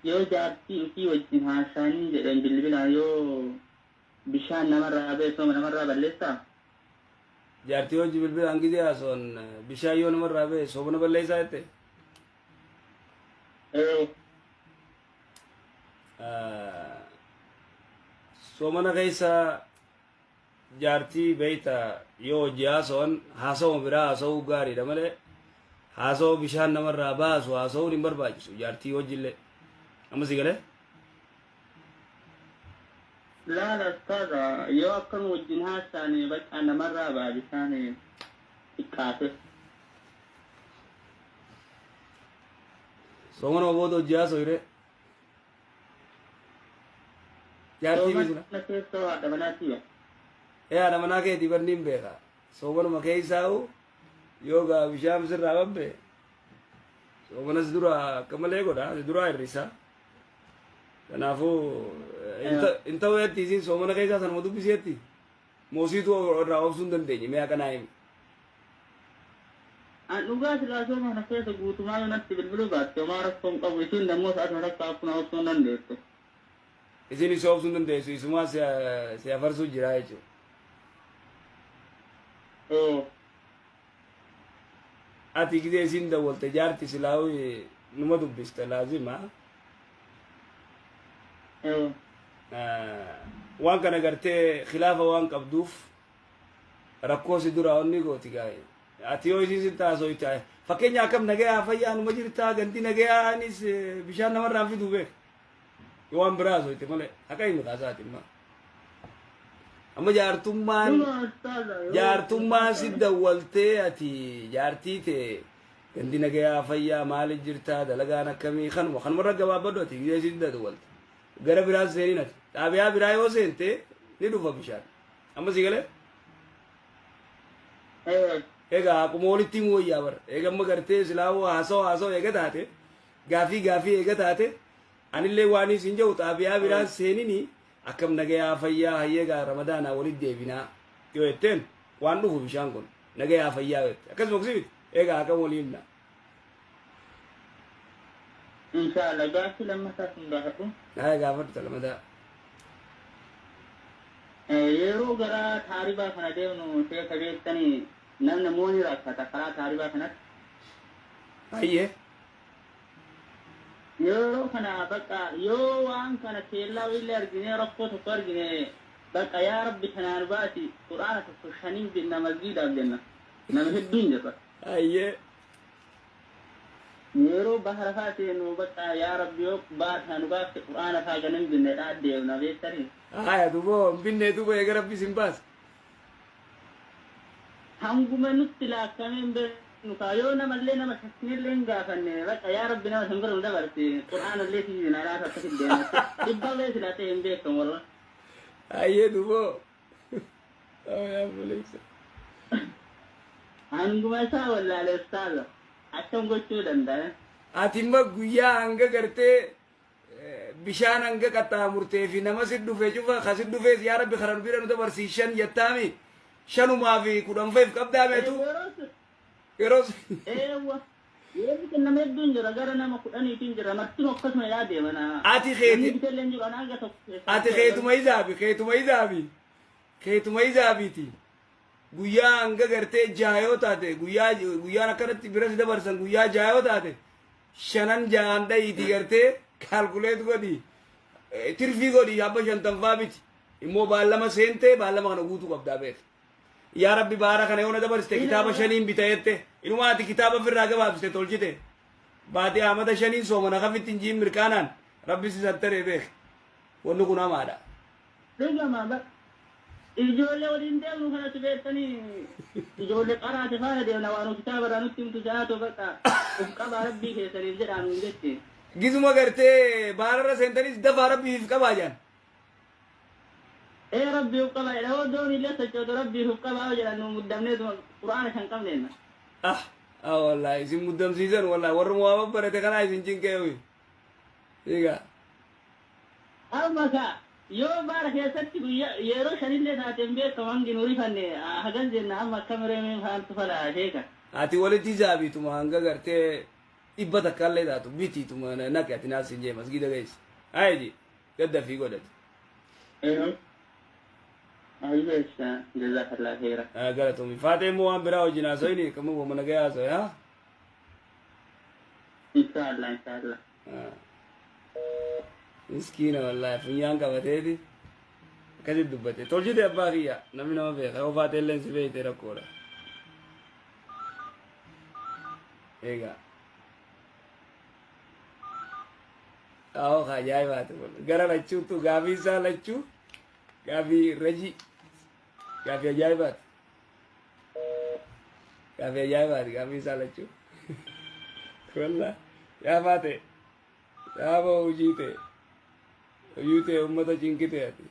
Yoo jaartii ofii wajjin haasa'anii jedhan bilbilaan yoo bishaan namarraa ba'e sooma namarraa balleessaa? Jaartii hojii bilbilaan gizee haasoon bishaan yoo namarraa ba'e soomana balleessaa jette? Ee. Soomana keessa jaartii beeyta yoo hojii haasoon haasawuma biraa haasawuu gaariidha malee haasawuu bishaan namarraa baasu haasawuun hin barbaachisu jaartii wajjillee. Amma si galee? Laala ustaaza, yoo akkam wajjin haasa'anii bakka namarraa ba'a bishaan xiqqaate. Soomana booda hojii haasawire. Jaartii bisina. Soomana keessa haadha manaatiya. Ee, haadha manaa keetii barni hin beeka. Soomanuma keessaa'u yoo gaa bishaan sirraa babbe soomanas dura akka malee godha, si duraa hir'isa. Kanaafuu hin ta'u jetti isiin soomana keessaa sanuma dubbisi jetti. Moosiitu irraa obsuu hin dandeenye, mee akka naa himi. An dhugaa silaa soomana keessa guutumaa yoo natti bilbiluu baatte homaa rakkoo hin qabu, isiin dammoo sa'aatuma takka akkuma obsuu hin dandeessu. Isin isa obsuu hin dandeessu, isumaa si afarsuu jira jechuudha. Ee. Ati gizee isiin dawwalte jaarti silaa'u numa dubbiste laazima. Ee. Waan kana gartee khilaafa waan qabduuf rakkoo si duraa onni gooti gaa'e. Ati yoo isiin sitti haasoyte fakkeenya akkam nagayaa fayyaa numa jirtaa ganti nagayaa anis bishaan namarraan fiduu beek. Yoo waan biraa haasoyte malee haqa himi kaasaati imma. Amma jaartummaan Dhuma ustaaza yoo jaartummaan si dawwaltee ati jaartii tee gandi nagayaa fayyaa maali jirtaa dalagaan akkamii kanuma kanumarra gabaabbadhu ati gizee si dawwalte. Gara biraan seenin ati xaabiyaa biraa yoo seente ni dhufa bishaan. Amma si galee? Ee. Egaa akkuma walitti himuu wayyaa bara. Eega amma gartee silaawoo haasawa haasawa eega taate gaafii gaafii eega taate anillee waan isin jedhu xaabiyaa biraan seenini akkam nagayaa fayyaa hayyeegaa ramadaanaa walitti deebinaa yoo jetteen waan dhufu bishaan kun nagayaa fayyaa yoo jette akkasuma miti egaa akkam walii himna. Inshallah gaaffii lammataa sun gaafadhu. Naa gaafadhu talamadaa. Yeroo gara taaribaa kana deemnu sheeka beektanii namni mooni rakkata karaa taaribaa kanatti. Hayyee. Yeroo kana bakka yoo waan kana keellaa illee argine rakkoo tokko argine bakka yaa rabbi kanaan baasi quraana tokko shaniin jenna masgiidaaf jenna. Nama hedduun jirra. Hayyee. Yeroo bahara faa seenu bakka yaa rabbi yoo baasa nu baafte quraana faa ganan binne dhaa deemna beektanii. Haya dubo hin binne dubo eega rabbi sin baase. Hanguma nutti laakkamee hin beeknu kaa yoo namallee nama shakkinillee hin gaafanne bakka yaa rabbi nama san bira nu dabarse quraanallee si laata akkasitti deemna. Dhibballee silaa ta'e hin beekamu wallah. Hayyee dubo. Yaa buleessa. Hanguma isaa wallaale ustaaza. Akkam gochuu danda'a? Ati imma guyyaa hanga gartee bishaan hanga qaxxaamurtee fi nama si dhufe cufa ka si dhufees yaa rabbi kana nu bira nu dabarsii shan jettaami shanumaa fi kudhan fa'if qabdaa meetu yeroo Eewwa. Yeroo sun nama hedduun jira, gara nama 10tiin jira, martinuu akkasuma yaa deeman. Ati keeti Namni bitellee hin jiru, ana hanga tokko keessaa ati keetuma isaafi keetuma isaafi keetuma isaafiiti guyyaa hanga gartee jaha yoo taate guyyaa guyyaan akkanatti bira si dabarsan guyyaa jaha yoo taate shanan jahaan dhayiiti gartee calculate godhi, tirfii godhi, abba shantanfaa miti immoo baallama seentee baallama kana guutuu qabdaa beek. Yaa rabbi baara kana yoo na dabarsite kitaaba shaniin bita jette inuma ati kitaaba ofirraa gabaabsite tolchite baatee amata shaniin soomana kafitti hin jiin mirqaanaan rabbi si sattaree beek, wanni kun hamaadha. Dhugama ba ijoollee waliin deemnu kanatti beektanii ijoollee qaraate faana deemna waan kitaaba irraa nutti himtu jaatu bakka uf qabaa rabbii keessaniif jedhaa nuun jetti. Gizuma gartee baararra seentanis dafaa rabbiif qabaa jaan. Ee, rabbii uf qabaa jedha, yoo doon illee sochootu rabbiif uf qabaa yoo jedhan nu muddamneetuma quraana kan qabneenna. Ah, ah, wallahi isin muddamsiisan, wallahi warruma waa babbarate kanaa isin cinqee. Egaa. Amma ka yoo baara keessatti guyyaa yeroo shanillee taateen beekamu hangi nu rifanne hagas jenna, amma akkam reemee faantu fala sheeka. Ati walitti zaabituma hanga gartee 100 illee taatu bitiituma naqe ati naas hin jee masgiida geessi. Hayi gadda fi godhate. Ayyeessa, jazakallah khaira. Galatoomi. Faatee immoo waan biraa wajjin haasoyini kamuu wama nagaya haasoye haa. Inshaallah, inshaallah. Miskiina wallaahi, funyaan qabateeti akkasitti dubbate. Tolchite abbaa kiyya, namni nama beeka yoo faatee illee si beekte rakkoodha. Egaa. Awoo ajaa'ibaati kun. Gara lachuutu gaafii isaa lachuu gaafii rajii gaafii ajaa'ibaati. Gaafii ajaa'ibaati gaafii isaa lachuu. Wallaahi yaa faate, yaaba hojii ta'e, hojii ta'e, uummata cinqite ati.